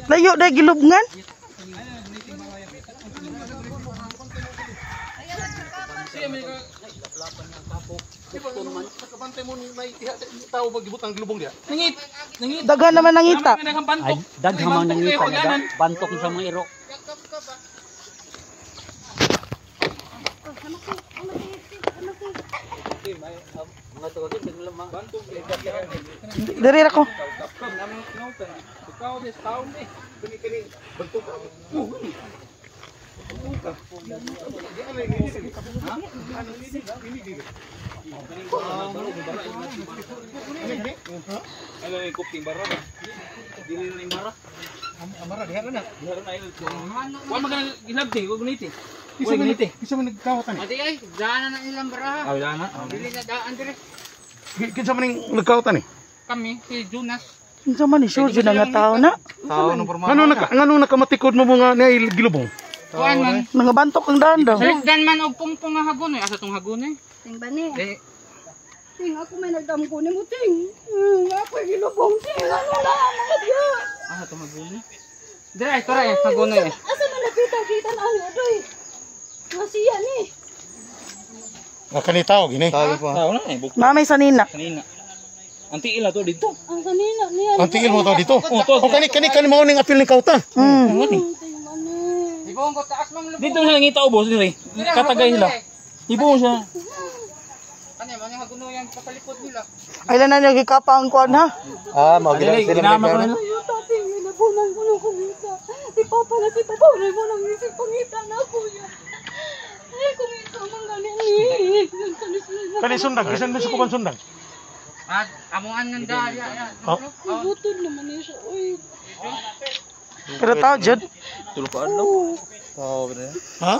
Layo dai gilubngan. Nakabantay mo may tao magibutang gilubong diya. Nangit. Nangit. Daghan naman nangita. Ay, daghang mga nangita nga bantok sa mga iro. Diri ra ko. Ano yung kupting bara ba? Dili na yung bara. Amara diha na. Wa man ka ginabti, wa guniti. Wa guniti. Isa man nagkawatan ni. Adi ay, daan na ilang baraha. Ah, wala na. Dili na daan dire. Kinsa man ning nagkawatan ni? Kami, si Jonas. Unsa man ni sure jud nga tao na. Ngano naka ngano nakamatikod mo mga niya gilubong? Kuan man. Mga bantok ang daan daw. Salikdan man og pungpong nga hagonoy. Asa tong hagonoy? Ting bani. Eh, Ting, ako may nagdamgo ni mo, Ting. Ako yung gilubong, Ting. Ano na, mga diya. Asa tong hagonoy? Dire ay, tora eh, hagonoy eh. Asa man nakita kita na ano, doy. Masiya ni. Nga kani tao gini. Tao na eh, buk Mamay sanina. kanina. Ang tiil na to dito. Ang sanina niya. Ang tiil mo tao dito. O kani kani kani mao ning apil ning kautan. Ting bani. Ibong ko taas man lubong. Dito sila ngita ubos diri. Katagay sila. Ibo siya. Kanya man yung hagonoy ang papalikod nila. Ay na niya gikapa ang kuan ha. Ah, mao gina Dili, sila ginama ko may nila. Ayuta, Ting. Hinabunan ko ng kumita. Si Papa na si Papa. Wala mo nang isip pangita na, kuya. Ay, kumita man gani ni. Kani sundang, bisan mo sa kuban sundang. Ah, amuan ng daya. Ya. Oh. Butod naman niya siya. Uy, Pero tao jud. Ha?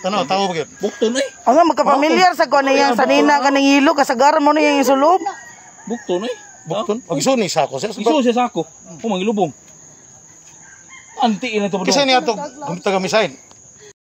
Tanaw tao ba gyud? Bukton eh. Ang nga magkapamilyar sa kuan niyang sanina kaning ilo kasagaran mo niyang sulub. Bukton eh. Bukton. Og iso ni sako siya. Iso siya sako. O mangilubong. Ang tiil na to. Kisa niya to taga misahin.